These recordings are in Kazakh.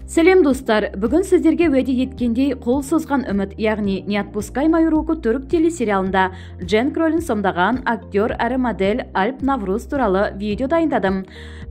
Сәлем достар, бүгін сіздерге уәде еткендей қол созған үміт, яғни «Не отпускай мою руку» түрік телесериалында Дженк рөлін сомдаған актер әрі модель Альп Навруз туралы видео дайындадым.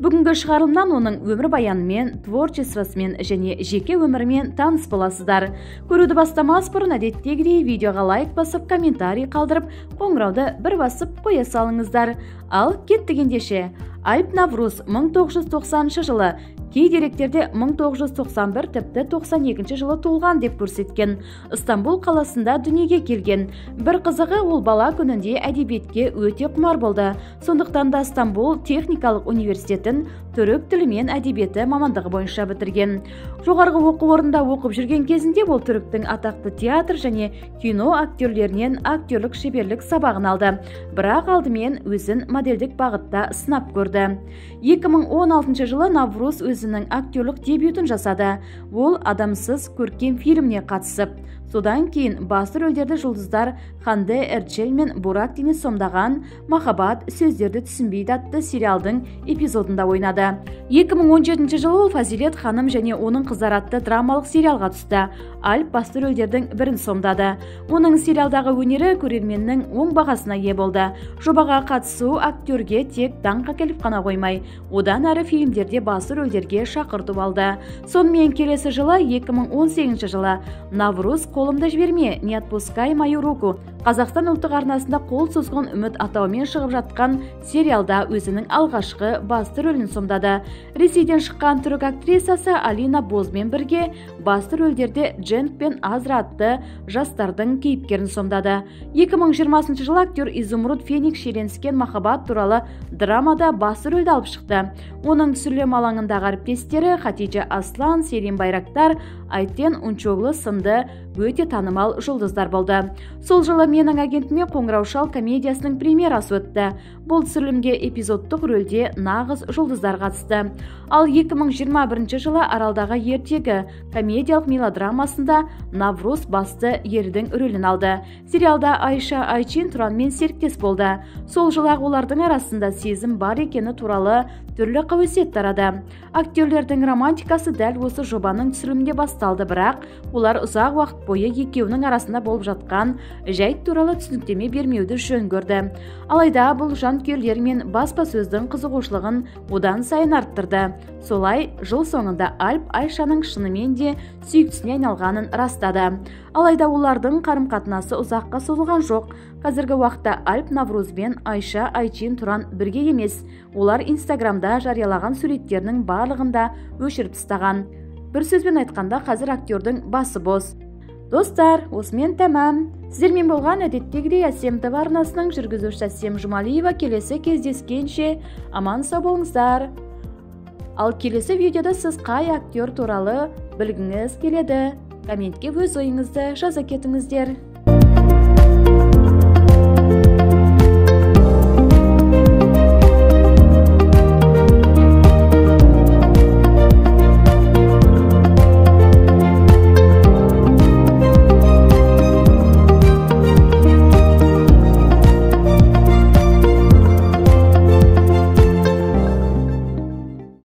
Бүгінгі шығарылымнан оның өмірбаянымен, творчествосымен және жеке өмірімен таныс боласыздар. Көруді бастамас бұрын әдеттегідей видеоға лайк басып, комментарий қалдырып, қоңырауды бір басып қоя салыңыздар. Ал кеттік ендеше. Альп Навруз 1990 жылы, кей деректерде 1991, тіпті 92 жылы туылған деп көрсеткен. Ыстанбул қаласында дүниеге келген. Бір қызығы, ол бала күнінде әдебиетке өте құмар болды. Сондықтан да Ыстанбул техникалық университетін түрік тілі мен әдебиеті мамандығы бойынша бітірген. Жоғарғы оқу орнында оқып жүрген кезінде ол түріктің атақты театр және кино актерлерінен актерлік шеберлік сабағын алды. Бірақ алдымен өзін модельдік бағытта сынап көрді. 2016 жылы Навруз өзінің актерлік дебютін жасады. Ол «Адамсыз» көркем фильміне қатысып, содан кейін басты рөлдерді жұлдыздар Ханде Эрчел мен Бурак Дениз сомдаған «Махаббат сөздерді түсінбейді» атты сериалдың эпизодында ойнады. 2017 жылы ол «Фазилет ханым және оның қыздары» атты драмалық сериалға түсті. Альп басты рөлдердің бірін сомдады. Оның сериалдағы өнері көрерменнің оң бағасына ие болды. Жобаға қатысу актерге тек даңқ әкеліп қана қоймай, одан әрі фильмдерде басты рөлдерге шақырту алды. Сонымен келесі жылы, 2018 жылы Навруз «Қолымды жіберме», «Не отпускай мою руку», Қазақстан ұлттық арнасында «Қол созған үміт» атауымен шығып жатқан сериалда өзінің алғашқы басты рөлін сомдады. Ресейден шыққан түрік актрисасы Алина Бозмен бірге басты рөлдерде Дженк пен Азра атты жастардың кейіпкерін сомдады. 2020 жылы актер «Изумруд Феникс» шиеленіскен махаббат туралы драмада басты рөлді алып шықты. Оның түсірілім алаңындағы әріптестері Хатиджа Аслан, Селин Байрактар, Айтен Унчоглы сынды өте танымал жұлдыздар болды. Сол жылы «Менің агентіме қоңырау шал» комедиясының премьерасы өтті. Бұл түсірілімге эпизодтық рөлде нағыз жұлдыздар қатысты. Ал 2021 жылы «Аралдағы ертегі» комедиялық мелодрамасында Навруз басты ердің рөлін алды. Сериалда Айша Айчин Тұранмен серіктес болды. Сол жылы олардың арасында сезім бар екені туралы түрлі қауесет тарады. Актерлердің романтикасы дәл осы жобаның түсірілімінде басталды, бірақ олар ұзақ уақыт бойы екеуінің арасында болып жатқан жайт туралы түсініктеме бермеуді жөн көрді. Алайда бұл жанкүйерлер мен баспасөздің қызығушылығын одан сайын арттырды. Солай жыл соңында Альп Айшаның шынымен де сүйіктісіне айналғанын растады. Алайда олардың қарым-қатынасы ұзаққа созылған жоқ. Қазіргі уақытта Альп Навруз бен Айша Айчин Тұран бірге емес. Олар Инстаграмда жариялаған суреттерінің барлығын да өшіріп тастаған. Бір сөзбен айтқанда, қазір актердің басы бос. Достар, осымен тәмам. Сіздермен болған әдеттегідей Әсем ТВ арнасының жүргізушісі Әсем Жұмалиева. Келесі кездескенше аман сау болыңыздар. Ал келесі видеода сіз қай актер туралы білгіңіз келеді? Комментке өз ойыңызды жаза кетіңіздер.